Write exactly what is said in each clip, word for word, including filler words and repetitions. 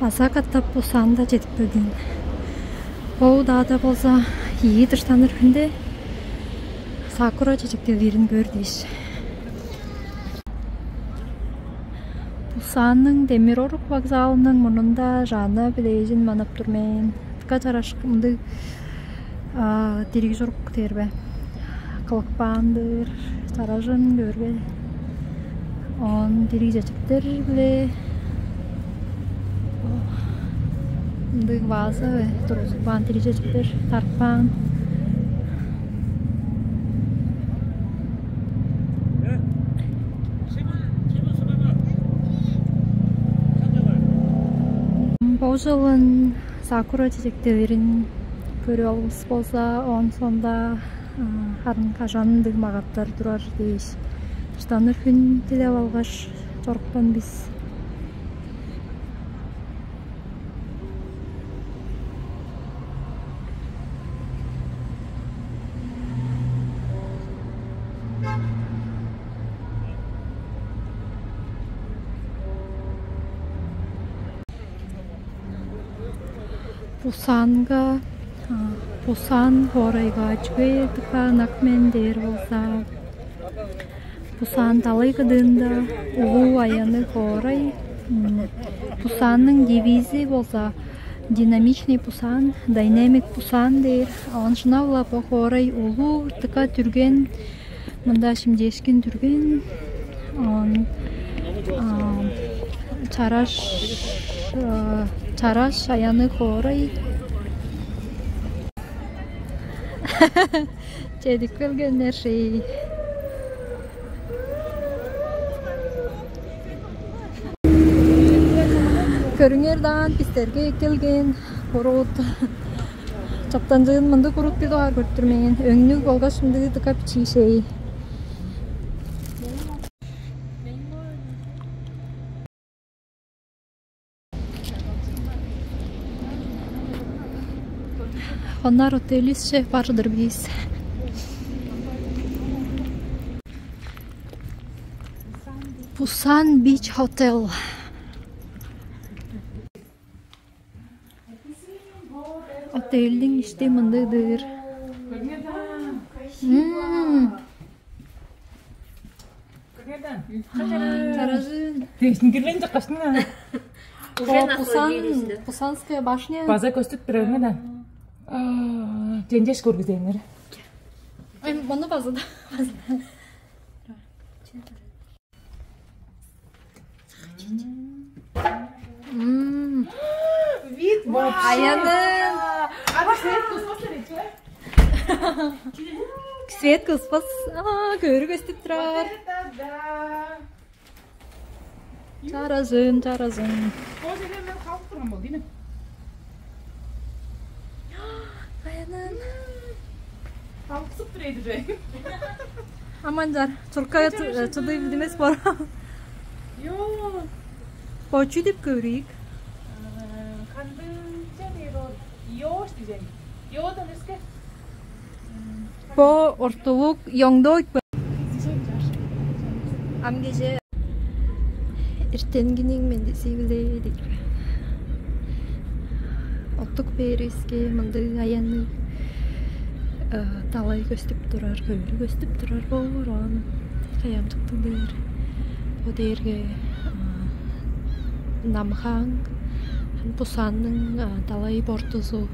База катап Пусанда чедип келген. Бо удаада болза ийи дыштаныр хүнде сакура чечектелирин көөр дээш. Пусанның демир орук вокзалының мурнунда Жанна билээжин манап тур мен. Дыка чараш мындыг дириг чурук дээр бе? Кылыкпаан-дыр, чаражын көөрге. Оон дириг чечектер-биле мындыг ваза бе, тургузуп каан, дириг чечектер тарып каан. Бо чылын сакура чечектелирин көрүп алгыс болза, оон соонда харын кажан ындыг магаттар турар дээш, дыштаныр хүн дилеп алгаш чорупкан бис. Пусанга, Пусан хоорайга чүге дыка ынак мен дээр болза, Пусан далай кыдыында улуу аянныг хоорай. Пусанның девизи болза «Динамичный Пусан», «Дайнамик Пусан» дээр. Оон шынап-ла бо хоорай улуу, дыка дүрген, мында шимчээшкин дүрген. Оон чараш, чараш аянныг хоорай. Чедип келгеннер шей. Көрүңер даан, бистерге эккелген курут. Чаптанчыын мындыг курут бир дугаар көрүптүр мен. Өңнүг болгаш мындыг дыка бичии шей. Хонар отелисче бар-дыр бис. Пусан Бич Хотел. Отельдиң ишти мындыг-дыр. Мм. Чаражын. Дээшин кирлен чаккашны. Уже на Пусан, холодильнике. Пусанская башня. База көстүп турарыңы да. Ченчеш көргүзеңер. Ай, муну база да. Мм. Вид вообще. Аянын. Ада свет кыспас. Свет кыспас. А, көрү көстүп турар. Вот это да. Чаразын, чаразын. Ол жерге мен халып турган бол, деймін. Аянын. Алгысып тур эди же. Аман чар. Чуркка чыдый билдимес бор. Йо. Бочу деп көрейик. Кандынча дейр ол. Йош дижен. Йодан өске. Бо ортулук Йоңдоок. Ам кеже эртенгиниң мендизи-биле дег. Оттук бээривиске мындыг аянныг далай көстүп турар, көөрү көстүп турар боор, оон кайамчыктыг-дыр. Бо дээрге Намхаан, Пусанның далай портузу.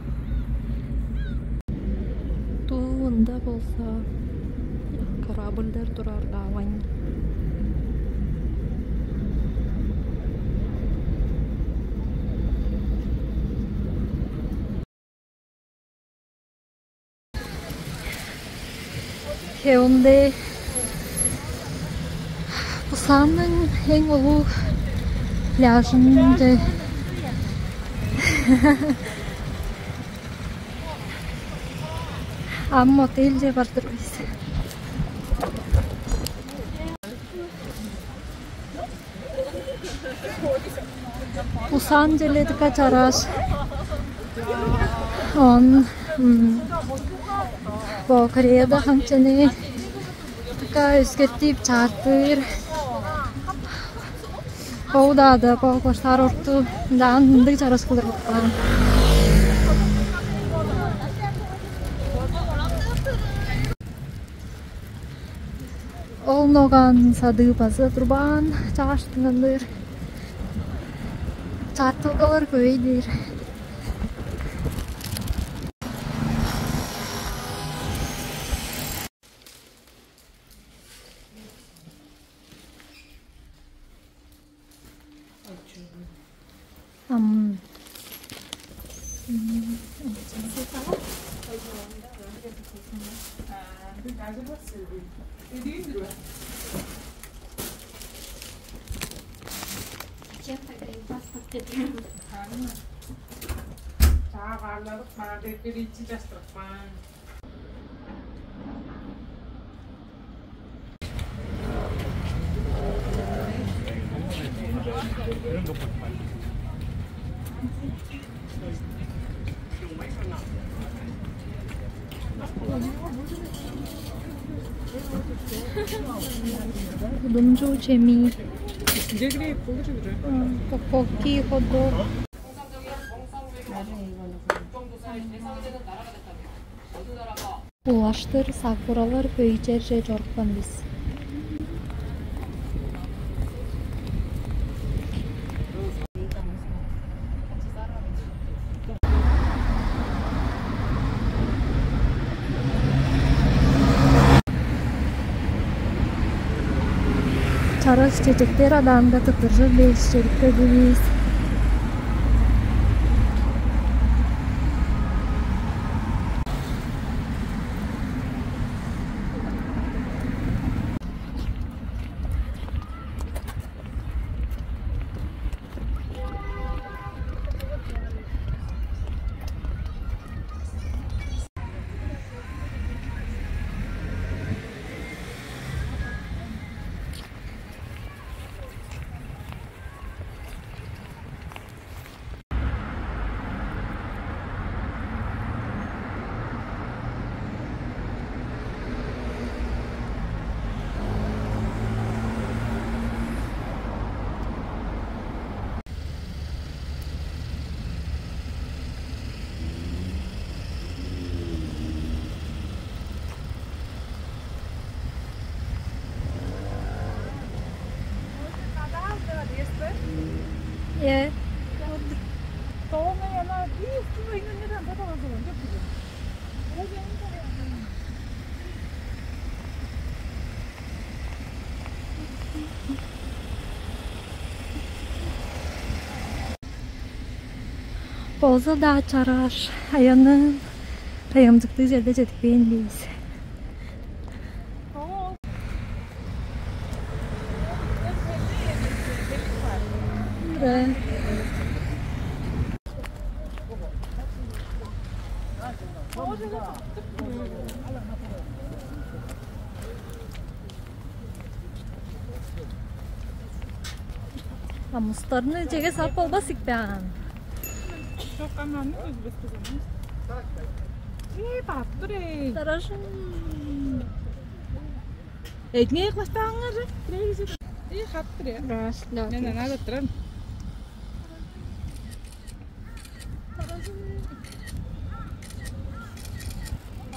Туу ында болза корабльдар турар гавань. Хеунде Пусанның эң улуг пляжынче. Ам отельче бар-дыр бис. Пусан черле дыка чараш. Он бо Кореяда ханчаны дыка өскертип чаартыр. Бо-даа-да, бо баштаар орту, ынчаан ындыг чараш кылдыр болуп каан. Ол ногаан садыы база турбаан, чагаштыңар, чартылгалар көй-дүр. Ам. Чаа, баарларып, маңаа бергер ичи частырып каан. Удумчу чемий. Токпокки, хот-дог. Улаштыр сакуралар хөй черже чорупкан бис. Чараш чечектер адаанга тыптыржыр дээш чедип келдивис. Э. Болза-даа чараш, аянныг, кайгамчыктыг черде чедип кээн бис. А мустарны чеге сап болбас ийик бе аан? Чок, ам аны көзүлбес беземес. Ээ, барып тур, эй. Даражын. Эдиңер кылаштааңар же? Бирээзи. Ээ, хаттыр, э. Раз, два, три. Мен ана да турам.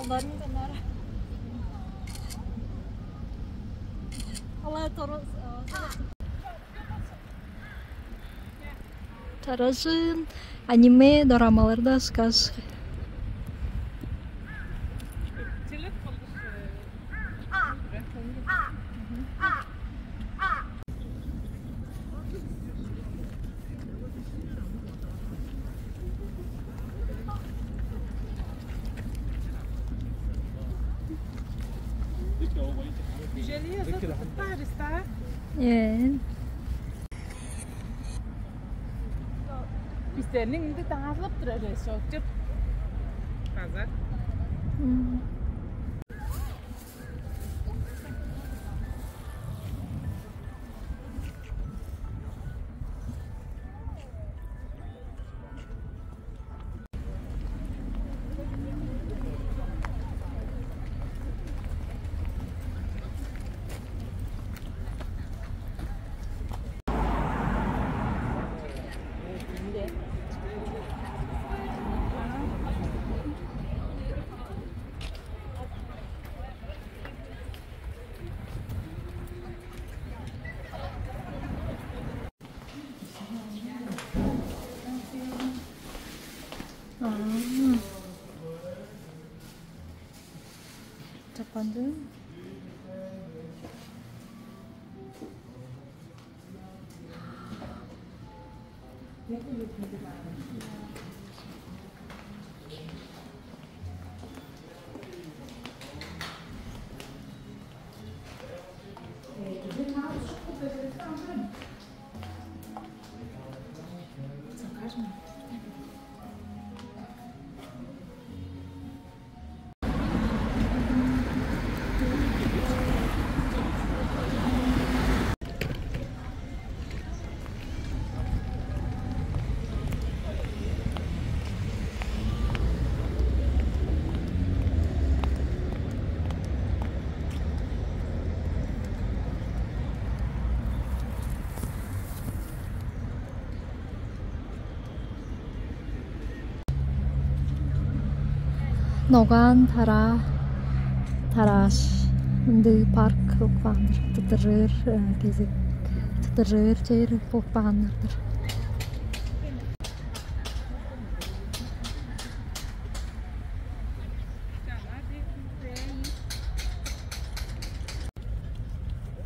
Оларның да нара. Алар торос. Таражын аниме дорамаларда ышкаш. Э. Бистерниң ындыг даңазылып турар эвес, чоокчуп. База. Мм. Кандыг? Ногаан тараа, тарааш, ындыг парк болуп каан-дыр. Тырттыржыр, э, кезек, тырттыржыр чер болуп каан-дыр.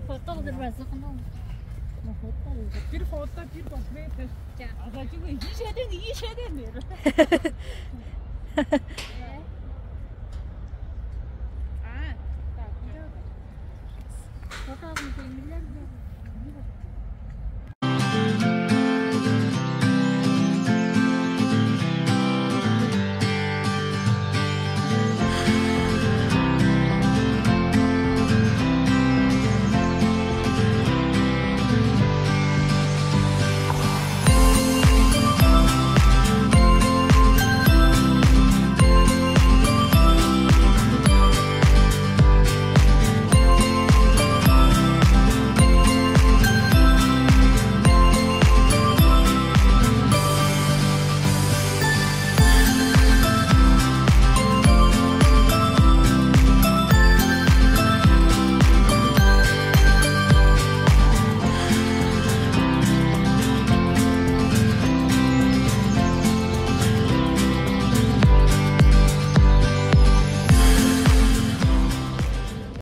Фото кылдыр база кынал. Бир фото, бир портрет. Ча. Азачыгы ийшеден, ийшеден бери. А, так, фото алган көңүллер.